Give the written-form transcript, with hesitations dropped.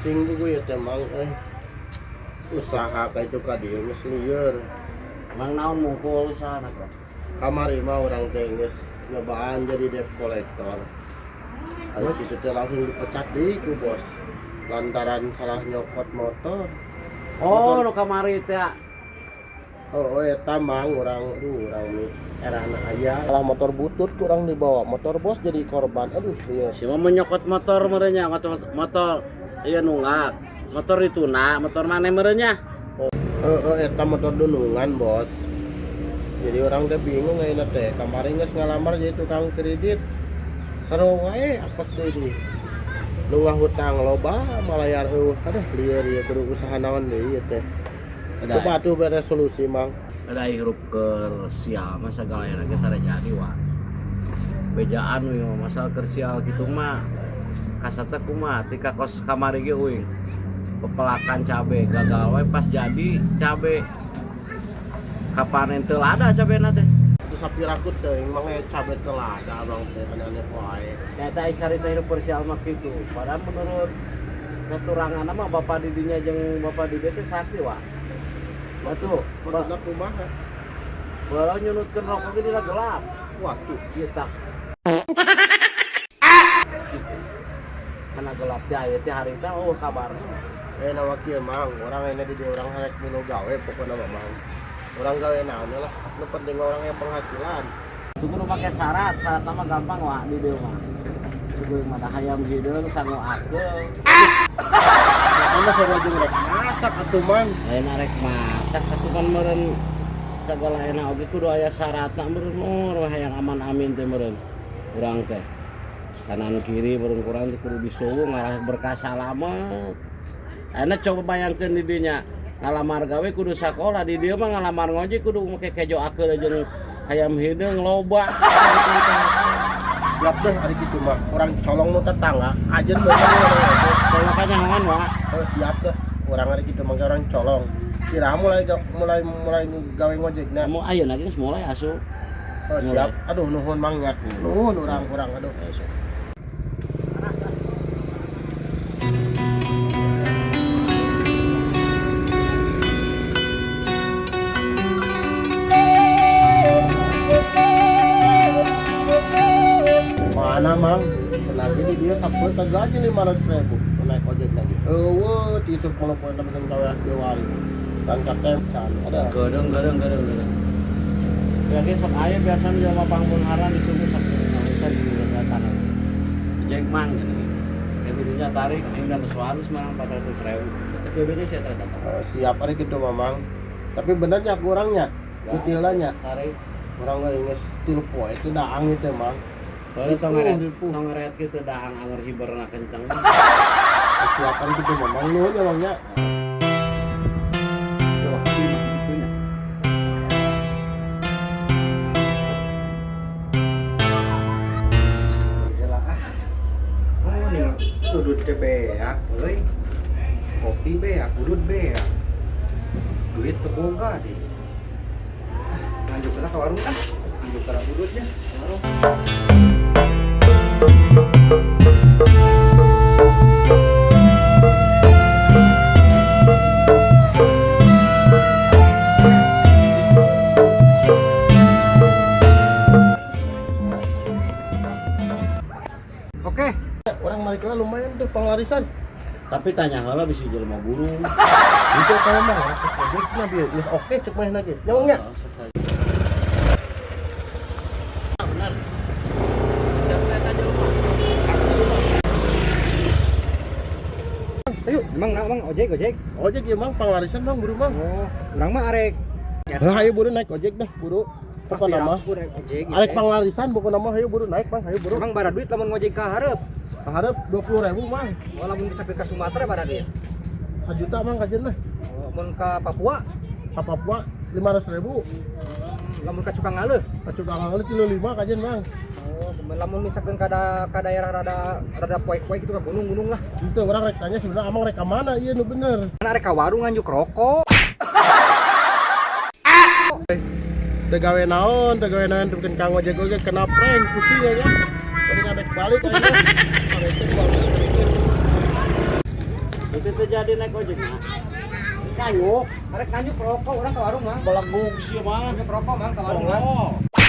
Pusing gue ya teh mang usaha ka itu ka dieu geus lieur. Mang naon mungkul usahana teh? Kamari mah urang teh geus nyobaan jadi debt collector. Ari kitu teh langsung dipecat deui ku bos lantaran salah nyokot motor. Oh, nu kamari teh. Oh, eta mang urang, aduh urang nih erana aya. Salah motor butut kurang dibawa, motor bos jadi korban. Aduh, lieur. Si mah menyokot motor meureun nya, motor ieu nunggak. Motor dituna, motor maneh meureun nya. Heeh, eta motor dunungan, bos. Jadi orang teh bingung ayeuna teh. Kamari geus ngalamar jadi tukang kredit. Sarua wae apes deui di. Nu ngahutang loba malayar eueuh. Aduh, lieur ieu kudu usaha naon deui ieu teh. Coba atuh bere solusi, Mang. Ada hirup keur sial mah sagala era ge tara jadi wa. Bejaan we mah masalah keur sial kitu mah kasatna kumaha tika kos kamari ge uing. Pepelakan cabe gagal we pas jadi cabe kapanen teu lada cabena teh. Itu sapi rakut teuing mang cabe teu lada abang teh aneh wae. Eta carita hirup keur sial mah kitu. Padahal menurut keturangan mah bapak didinya jeung bapak di dieu teh sakti wa. Batu, maksudna kumaha? Balau nyunutkeun rokok ge dina gelap. Waduh, ieu tah. Kana gelap teh aya teh harita oh kabar. Nama kieu mang, urang ayeuna di dieu urang rek milu gawe pokona mah mang. Urang gawe naon lah, nu penting urang aya penghasilan. Teu kudu make syarat, syarat mah gampang wa di dieu mah. Suguh mah hayam hideung sangu akeul. Mana sarua jeung rek masak atuh mang. Lain arek masak atuh kan meureun sagala enak oge kudu aya syaratna meureun mur hayang aman amin teh meureun. Urang teh kanan kiri meureun kurang teh kudu disuwung ngarah berkah salamet. Ayeuna coba bayangkeun di dinya ngalamar gawe kudu sakola di dieu mah ngalamar ngojek kudu make kejo akeul jeung hayam hideung loba. Siap deh ari kitu mah urang colong nu tetangga ajeun beunang urang ngojek. Soalnya kan nyahoan wa. Oh, siap deh urang ari kitu mah urang colong. Kira mulai gawe ngojekna. Mau ayeuna geus mulai asup. Oh, siap. Aduh nuhun mang nya. Nuhun urang aduh. Mana mang? Lagi di dia sapoe kagaji 500.000 naik ojek lagi. Eueuh ti 10 poe temen gawe wari. Dan katem can ada. Gedeng. Ya ge sok aya biasana jelema pangbeungharan ditunggu sok ngawisan di tanah. Ojek mang cenah. Kebidinya tarik aing dan suarus mang 400.000. Tapi beda sih eta teh. Siap ari kitu mah mang. Tapi benernya kurangnya. Kutilanya. Tarik. Urang ge geus 3 poe teh daang ieu mang. Baru tong ngeret gitu daang anger hiberna kenceng. Siapan gitu memang nuhun ya mangnya. Oh, nih udut teh beak euy. Kopi beak, udut beak. Duit teu boga deh. Lanjut lah ke warung ah. Lanjut ke udutnya, warung. Oke, orang balik lah lumayan tuh penglarisan. Tapi tanya heula bisa jelema burung. Itu kalau mah ojek mah bieu geus oke cek mah lagi. Nyawangnya. Benar. Siapa eta jelema? Ayo, emang nah, mang ojek. Ojek ya mang panglarisan mang buru mang. Oh, urang mah arek. Heuh ayo buru naik ojek dah buru. Pokona mah. Arek panglarisan pokona mah ayo buru naik mang ayo buru. Emang bara duit lamun ngojek ka hareup. Ka hareup 20.000 mang. Oh, lamun bisa ke Sumatera bara duit. 1 juta mang kajeun lah. Oh, mun ka Papua? Ka Papua 500.000. Lamun ka Cukangaleuh? Ka Cukangaleuh 35 kajeun mang. Oh, lamun misalkan ka daerah rada poek-poek gitu ka gunung-gunung lah. Itu orang rek tanya sebenarnya amang rek ka mana ieu nu bener. Kan arek ka warung nganjuk rokok. Teu gawe naon teu kang ojek oge kena prank pusing ya. Tadi kan rek balik aja. Itu teh jadi naik ojek na. Kanyuk, Arek nganjuk rokok urang ka warung, Mang. belegug sih mah. Nganjuk rokok, Mang, ka warung, Mang. Tolong.